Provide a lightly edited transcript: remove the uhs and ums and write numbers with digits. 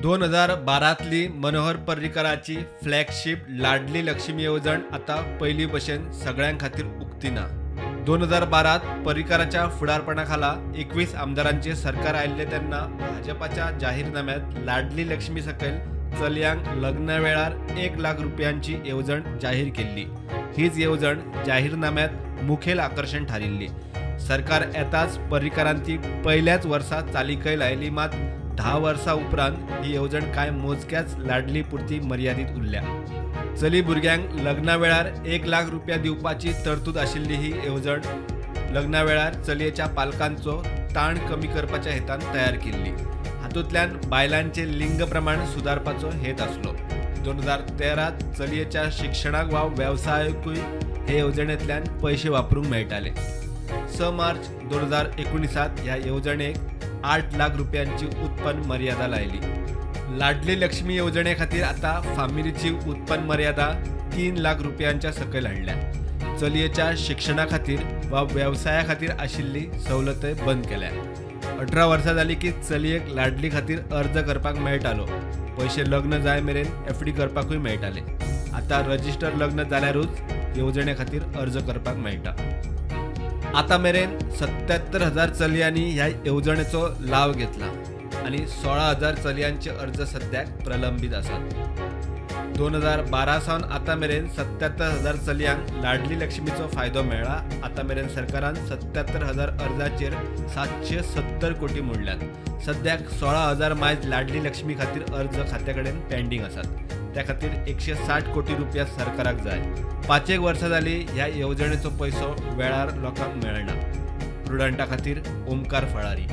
2012तली Manohar पर्रीकराची flagship Ladli Lakshmi येवजण आतां पयलीं भशेन सगळ्यां खातीर उक्ती ना. 2012त पर्रीकराच्या फुडारपणा खाला 21 आमदारांचे सरकार आयिल्लें तेन्ना भाजपाच्या जाहीरनाम्यांत लाडली लक्ष्मी सकयल चलयांक लग्ना वेळार 1 लाख रुपयांची येवजण जाहीर केल्ली. हीच येवजण जाहीरनाम्यांत मुखेल आकर्शण थारिल्ली. सरकार येताच पर्रीकरान ती पयल्याच वर्सा चालीकय लायली, मात 10 वर्सां उपरांत ही येवजण कांय मोजक्याच लाडली पुरती मर्यादीत उरल्या. चली भुरग्यांक लग्ना वेळार 1 लाख रुपया दिवपाची तरतूद आशिल्ली ही येवजण लग्ना वेळार चलयेच्या पालकांचो ताण कमी करपाच्या हेतान तयार केल्ली. हातूंतल्यान बायलांचे लिंग प्रमाण सुदारपाचो हेत आसलो. 2013त चलयेच्या शिक्षणाक वा वेवसायाकूय हे येवजणेंतल्यान पयशे वापरूंक मेळटाले. 6 मार्च 2019 ह्या येवजणेक 8 लाख रुपयांची उत्पन्न मर्यादा लायली. लाडली लक्ष्मी येवजणे खातीर आतां फामिलीची उत्पन्न मर्यादा 3 लाख रुपयांच्या सकयल हाडल्या. चलयेच्या शिक्षणा खातीर वा वेवसाया खातीर आशिल्ली सवलतय बंद केल्या. 18 वर्सां जाली की चलयेक लाडली खातीर अर्ज करपाक मेळटालो. पयशे लग्न जाय मेरेन एफडी करपाकूय मेळटाले. आतां रजिस्टर लग्न जाल्यारूच येवजणे खातीर अर्ज करपाक मेळटा. आतां मेरेन 77,000 चलयांनी ह्या येवजणेचो लाव घेतला आनी 16,000 चलयांचे अर्ज सद्याक प्रलंबीत आसात. 2012 सावन आतां मेरेन 77,000 चलयांक लाडली लक्ष्मीचो फायदो मेळ्ळा. आतां मेरेन सरकारान 77,000 अर्जाचेर 770 कोटी मोडल्यात. सद्याक 16,000 मायज लाडली लक्ष्मी खातीर अर्ज खात्या कडेन पेंडींग आसात. त्या खातीर 160 कोटी रुपया सरकाराक जाय. 5 वर्सां जाली ह्या येवजणेचो पयसो वेळार लोकांक मेळना. प्रुडंटा खातीर ओमकार फळारी.